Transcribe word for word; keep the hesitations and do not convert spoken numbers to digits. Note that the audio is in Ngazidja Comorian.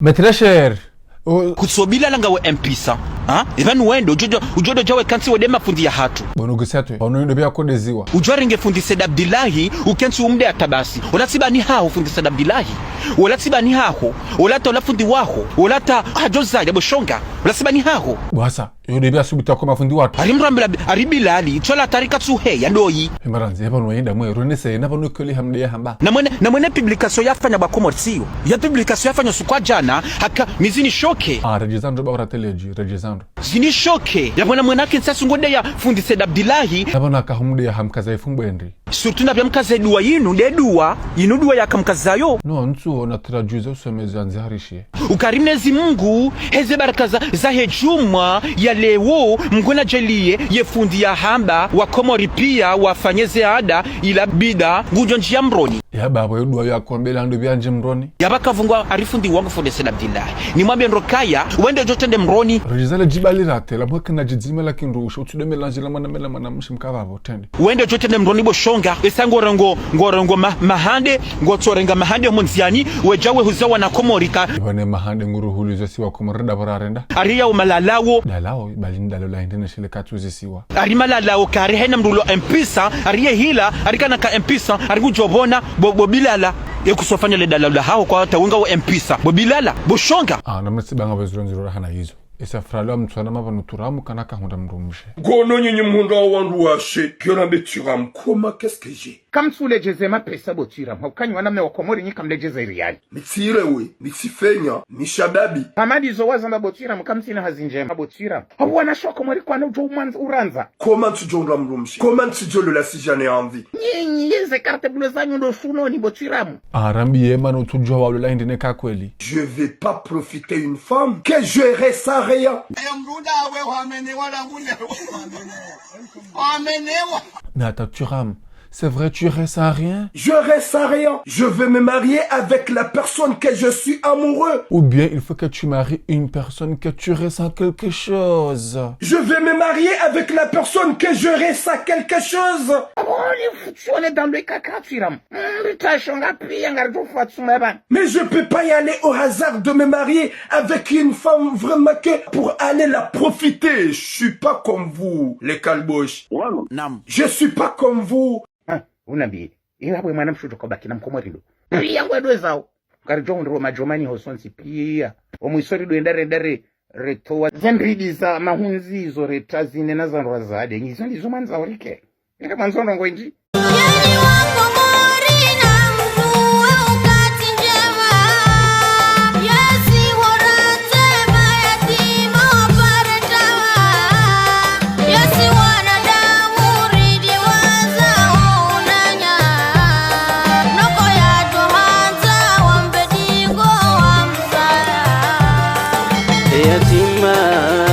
Mes très chers, o- Kutso Bilala ngawe M P C, ha? Ipvanu wendo, udjo, udjo, udjo dja we kantsi wende mafundi yahatru. Bono gisatwe, bono yindo pvia kodeziwa. Udjo renge fundi Said Abdillahi, ukentsi umde hata basi. Ola tsi bani haho fundi Said Abdillahi. Ola tsi bani haho. Ola ta ola fundi waho. Ola ta hadjo zaya bo shonga. Ola tsi bani haho. Bwasa, yo nde pvia subuti ya koma fundi watru. Ari mrambila, ari Bilali, tsola tarika tsuhe, ya ndoyi. Emaranzi, epvanu wayinda mwe, ronese, na pvanu kweli hamde ya hamba. Na mwene, na mwene publication yafanya ba Comores iyo. Ya publication yafanya usiku wa djana, haka, mi zini choqué. Ah, redjezandro ba ora teledji, redjezandro. Zini choqué. Ya pvwana mwana kentsi asungo nde ya fundi Said Abdillahi. Na pvwana kahumde ya hamkaza ifumbwe ndri. Surtout na pvia mkaza ye dua yinu, nde dua, yinu dua ya kamkaza yo. No, ntsu, na traduise usomeze andzi harishiye. Ukari Mwenyezi Mungu, heze baraka za, zahe djumwa ya leo, Mngu nadjaliye, ye fundi ya hamba, wa Komori pia, wafanye ze ada, ila bida, ngudjo ndjiya mroni. Ya baba, yo dua ya kombela ndo pvia ndje mroni. Ya baka vungwa ari fundi wangu fundi Said Abdillahi. Ni mwambe ndro kaya, wende udjo trende mroni. Redjezale djibali ratela, mweke na djidzima la kindrusha, utsude mélanger la mwana mela mwana mshi mkavavo, trende. Wende udjo trende mroni bo shonga, esa ngorengo, ngorengo ma, mahande, ngotsorenga mahande omo ndziani, wedja we huza wana Komori ka. Ipvane mahande nguruhulizo si wa Komori nda pvo rarenda. Ari ya umalalawo. Dalao, bali ndalo la hindene shile katsu zisiwa. Ari malalawo kari hena mdru ulo M P C, ari ye hila, ari kana ka M P C, ari kudjo pvona, bo, bo Bilala. Ye kusofanya le dalao la haho kwa hata wenga wo M P C. Bo Bilala, bo shonga. Ah, na mesi banga beziro nziro rahana yizo. Esa fralo wa mtswana mapvanu Thuram kana kahundra mdrumshe. Ngono nyinyi mhundra wandru washe, kiona be Thuram, comment qu'est-ce que j'ai? Kamtsuledjeze mapesa bo Thuram, hauka nyi wana mme wa Komori nyi kamledjeze riali. Mitsire we, mitsifenya, mishababi. Hamadi zo wazamba bo Thuram, kamtsina hazi ndjema bo Thuram. Hau wana sho Komori kwana udjo umwanz-, urandza. Comment tu djonga mdrumshe? Comment tu djolo la si j'en ai envie? Nyinyi yeze carte bleue zanyu ndo shunoni bo Thuram. Ah, rambi ye mana utsudjua walo la hindine ka kweli. Je vais pas profiter une femme que je reste sans rien. Aya mdru nda we wamenewa langu ne. Wamenewa. Mais attends, Thuram, c'est vrai, tu restes à rien? Je reste à rien. Je vais me marier avec la personne que je suis amoureux. Ou bien il faut que tu maries une personne que tu ressens quelque chose. Je vais me marier avec la personne que je ressens quelque chose. Ah bon, on est foutu, on est dans le caca, Thuram. Mm, ritashonga pia, ngaridjo fwa tsuma pvanu. Mais je peux pas y aller au hasard de me marier avec une femme vraiment que pour aller la profiter. Je suis pas comme vous, les calboches. Wanu. Naam. Je suis pas comme vous. Ah, unambiye. Iwe apvo mwana mshe udjo kobaki na mkomori ndo. Pia ngwendo zaho. Ngaridjo hundro madjomani ho sontsi pia. Omwiso ridjo enda renda re, retowa. Zendridi za mahundzi zo reta zine na zandrwa zade. Ngizo ndizo mwandzo urike. Nge mwandzo ndrongo indji. Enyi wa Komori na mvue wakati ndjema. Yesi wora ndzema yatima wapare tawa. Yesi wanadamu ridi waza wa unanya. Noko ya tohandza wa mbedingo wa msaya. Yatima.